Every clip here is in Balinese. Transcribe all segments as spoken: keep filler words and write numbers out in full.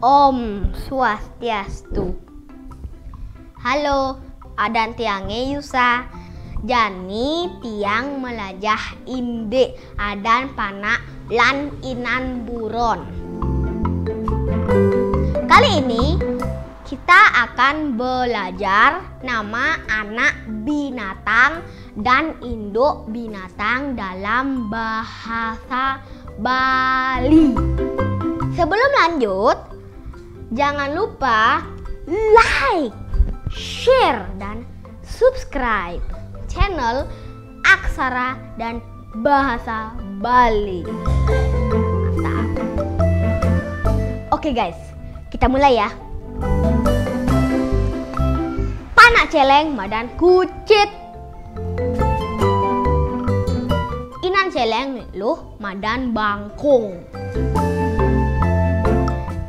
Om Swastiastu. Halo, adan tiangé Yusa. Jani tiang melajah indik adan panak lan inan buron. Kali ini kita akan belajar nama anak binatang dan induk binatang dalam bahasa Bali. Sebelum lanjut, jangan lupa like, share, dan subscribe channel Aksara dan Bahasa Bali. Mantap. Oke guys, kita mulai ya. Panak céléng madan kucit. Inan céléng luh madan bangkung.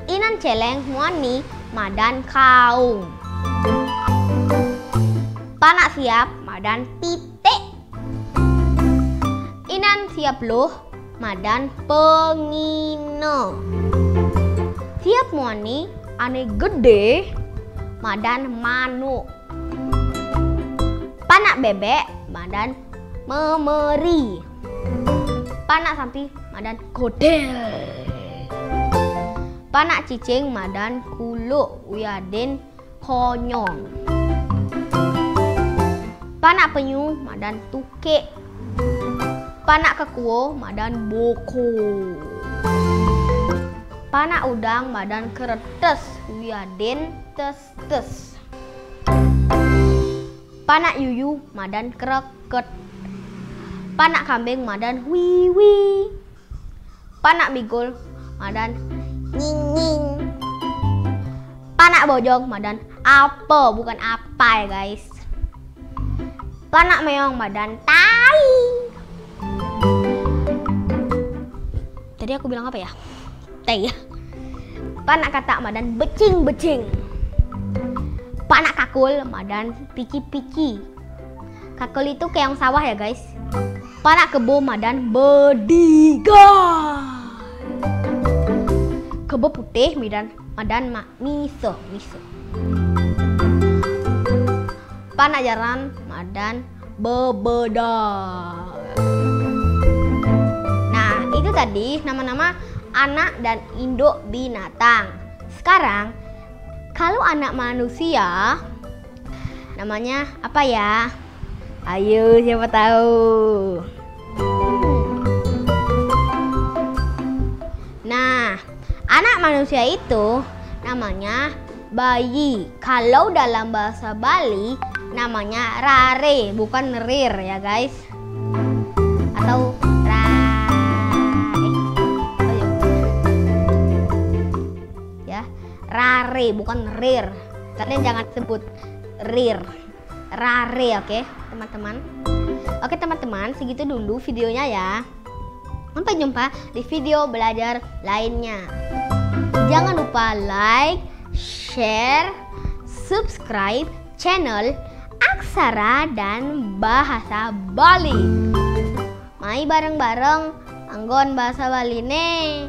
Inan céléng muani madan kaung. Panak siap madan pitik. Inan siap luh madan pengina. Siap muani ané gedé madan manuk. Panak bébék madan memeri. Panak sampi madan godél. Panak cicing madan kuluk wiadin konyong. Panak penyu madan tukik. Panak kekua madan boko. Panak udang madan keretes wiadin testes. Panak yuyu madan kereket. Panak kambing madan wiwi. Panak bigul madan nying-nying. Panak bojong madan apa, bukan apa ya guys. Panak méong madan tai. Tadi aku bilang apa ya? Tai. Panak katak madan becing-becing. Panak kakul madan pici-pici. Kakul itu keong sawah ya guys. Panak kebo madan bedigal. Kebo putih madan, madan ma-, miso, miso. Panak jaran madan bebedal. Nah, itu tadi nama-nama anak dan induk binatang. Sekarang, kalau anak manusia, namanya apa ya? Ayo, siapa tahu? Nah, anak manusia itu namanya bayi. Kalau dalam bahasa Bali, namanya rare, bukan rir ya guys. Atau ra-, eh, apa ya? Ya, rare, bukan rir. Kalian jangan sebut rir. Rare, oke, teman-teman. Oke, teman-teman, segitu dulu videonya ya. Sampai jumpa di video belajar lainnya. Jangan lupa like, share, subscribe channel Aksara dan Bahasa Bali. Mai bareng-bareng anggon bahasa Baliné.